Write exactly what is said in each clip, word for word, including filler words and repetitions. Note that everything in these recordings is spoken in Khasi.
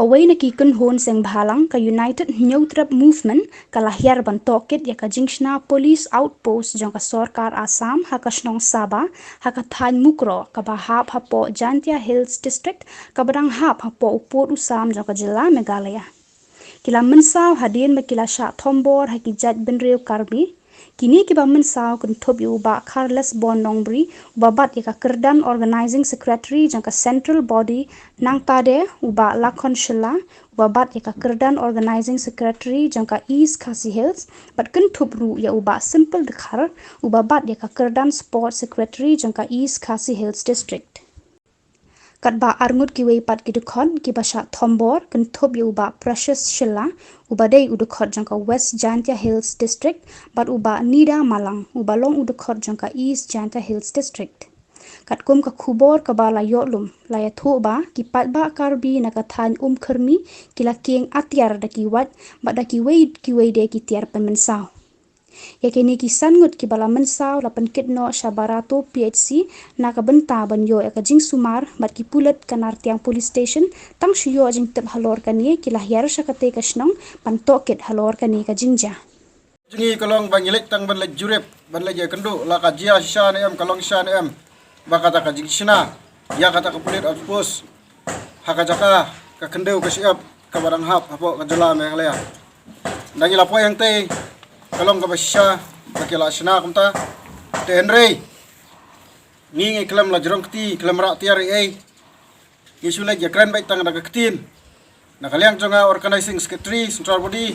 Kawei na ki kynhun seng bhalang ka United Hynñiewtrep Movement ka la hiar ban tohkit ïa ka jingshna police outpost jong ka sorkar Assam ha ka shnong Saba, ha ka thaiñ Mukroh, kaba hap hapoh Jaintia Hills District, kaba dang hap hapoh u pud u sam jong ka jylla Meghalaya. Ki la mynsaw hadien ba ki la shah thombor ha ki jaitbynriew Karbi. Kine kiba mynsaw kynthup ïa u Bah Carles Bon Nongbri, uba bat ïa ka kyrdan Organizing Secretary jong ka Central Body, nangta de u Bah Lakhon Shylla, uba bat ïa ka kyrdan Organizing Secretary jong ka East Khasi Hills, bad kynthup ruh ïa u Bah Simple Dkhar, uba bat ïa ka kyrdan Sport Secretary jong ka East Khasi Hills District. Katba arngut kiwei pat ki dkhot kiba shah thombor, kynthup ïa u Bah Precious Shylla, uba dei u dkhot jong ka West Jaintia Hills District, bad u Bah Nida Malang, uba long u dkhot jong ka East Jaintia Hills District. Katkum ka khubor kaba la ïoh lum, la ïathuh ba ki paidbah Karbi na ka thaiñ Umkhyrmi ki la kieng atiar da ki wait, bad da kiwei kiwei de ki tiar pynmynsaw. Ïa kine ki san ngut kiba la mynsaw la pynkit noh sha Barato P H C na ka bynta ban ïoh ïa ka jingsumar, bad ki pulit ka Nartiang Police Station, tang shu ïoh jingtip halor kane, ki la hiar sha katei ka shnong ban tohkit halor kane ka jingjia. Jong ngi ka long ba ngi leit tang ban leit jurip, ban leit ïakynduh la ka jia shisha ne em, ka long shisha ne em ba kata ka jingshna ïa kata ka police outpost ha ka jaka ka khyndew ka shyiap kaba dang hap hapoh ka jylla Meghalaya. Nda ngi la poi hangtei ka long kaba shisha ba ki la shna kumta. Te hynrei ngi, ngi khlem la jrong kti, khlem rah tiar ei ei. Ngi shu leit ïakren beit tang da ka ktien. Na ka liang jong nga Organizing Secretary Central Body,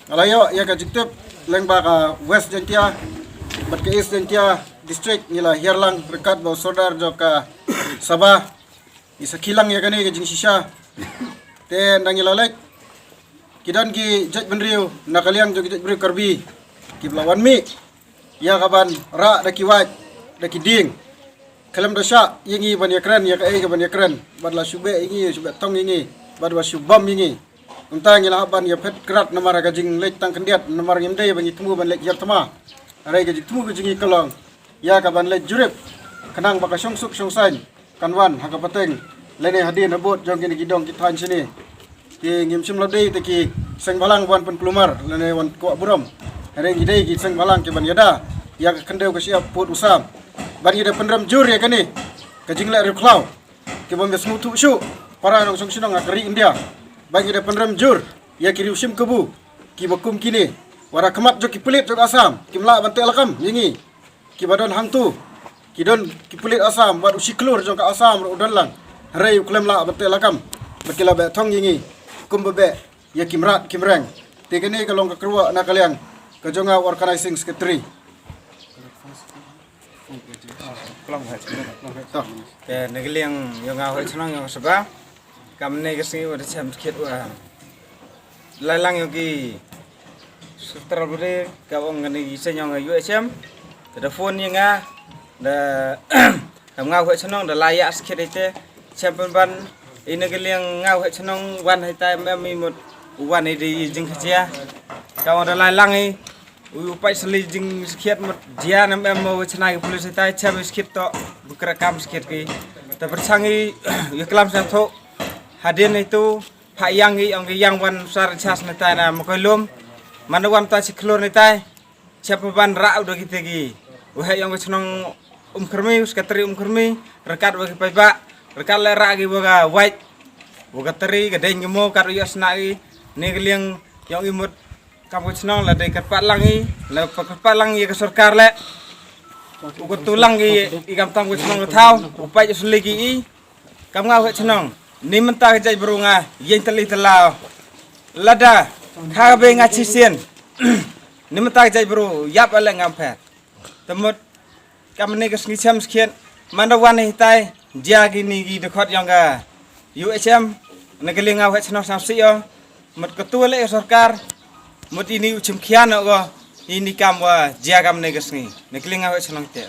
nga la ïoh ïa ka jingtip lyngba ka West Jaintia bad ka East Jaintia District, ngi la hiar lang ryngkat bad u Sordar jong ka Saba. Ngi sakhi lang ïa kane ka jingshisha. Te nda ngi la leit, ki don ki jaitbynriew na ka liang jong ki jaitbynriew Karbi kiba la wan mih ïa kaban rah da ki wait, da ki dieng. Khlem da shah ïa ngi ban ïakren ïa kaei kaban ïakren, bad la shu beh ïa ngi, shu beh thong ïa ngi, bad ba shu bam ïa ngi. Kumta ngi la hap ban ïaphet krat namar ka jingleit tang khyndiat, namar ngim dei ba ngi thmu ban leit hiar thma. Hynrei ka jingthmu ka jong ngi ka long ïa kaban leit jurip, khnang ba ka shongsuk shongsaiñ kan wan ha ka pateng lane hadien habud jong kine ki dong ki thaiñ shane. Te ngim shym la dei te ki seng bhalang wan pynkulmar lane wan kwah burom. Hynrei ngi dei ki seng bhalang kiban ïada ïa ka khyndew ka shyiap, pud u sam. Bad ngi da pynrem jur ïa kane ka jingleh riewkhlaw kiba ym sngewthuh shuh para nongshong shnong ha ka ri India. Bad ngi da pynrem jur ïa ki riew shim kabu kiba kum kine, wat ha khmat jong ki pulit jong Assam, kim lah ban teh lakam ïa ngi. Kiba don hangto ki don ki pulit Assam, wat u shikhlur jong ka Assam ruh u don lang. Hynrei u khlem lah ban teh lakam, bad ki la beh thong ïa ngi kumba beh ïa ki mrad ki mreng. Te kane ka long ka kyrwoh na ka liang ka jong nga Organizing Secretary. To. Te na ka liang jong nga Hoi Chnong jong Saba, kam ne ka sngi wa da chem khit wa lai lang ïa ki Central Body, ka ong kane ki seng jong U H M. Te da phone ïa nga, da kam nga Hoi Chnong da lai ïa skit ite. Chem pynban ïa na ka liang nga Hoi Chnong wan hitai, em, em, i mut wan i di jingkhajia. Ka ong da lai lang i u, u pait sli jingskhiat mut jia nam em mo chna ki police hitai, chem skhiat to bukra kam skhiat ki. Ta pyrchang i, u klam sang tho hadien itu pha yang i, ong i yang wan sar chas na tai na mo koi lum. Mana wan ta si khlur ni tai, chem pynban rah u da ki te ki. U heh jong ka chnong Umkhyrmi, u Secretary Umkhyrmi, ryngkat wa ki paidbah, ryngkat le rah ki wa ka wait, wa ka tari, ka deng ki mo, kat u ïa sna ki. Ne ka liang jong i mut kam ka chnong la dei kat pat lang i, la pa-, kat pat lang i ka sorkar le. U ka tu lang i, i kam tam ka chnong ka thaw, u pait u sli ki i. Kam nga Hoi Chnong, ni mynta ka jait bru nga ïeng tali talaw. Lada kha ka bei nga chisien. Ni mynta ka jait bru ïap ale ngam phet. Te mut kam ne ka sngi chem skhiat, manda wan hitai jia ki ni ki dkhot jong ka U H M, na ka liang nga Hoi Chnong sam si ïo. Mut ka tu le sorkar, mut ini u chim khian ko, ini kam wa jia kam ne ka sngi. Na ka liang nga Hoi Chnong te.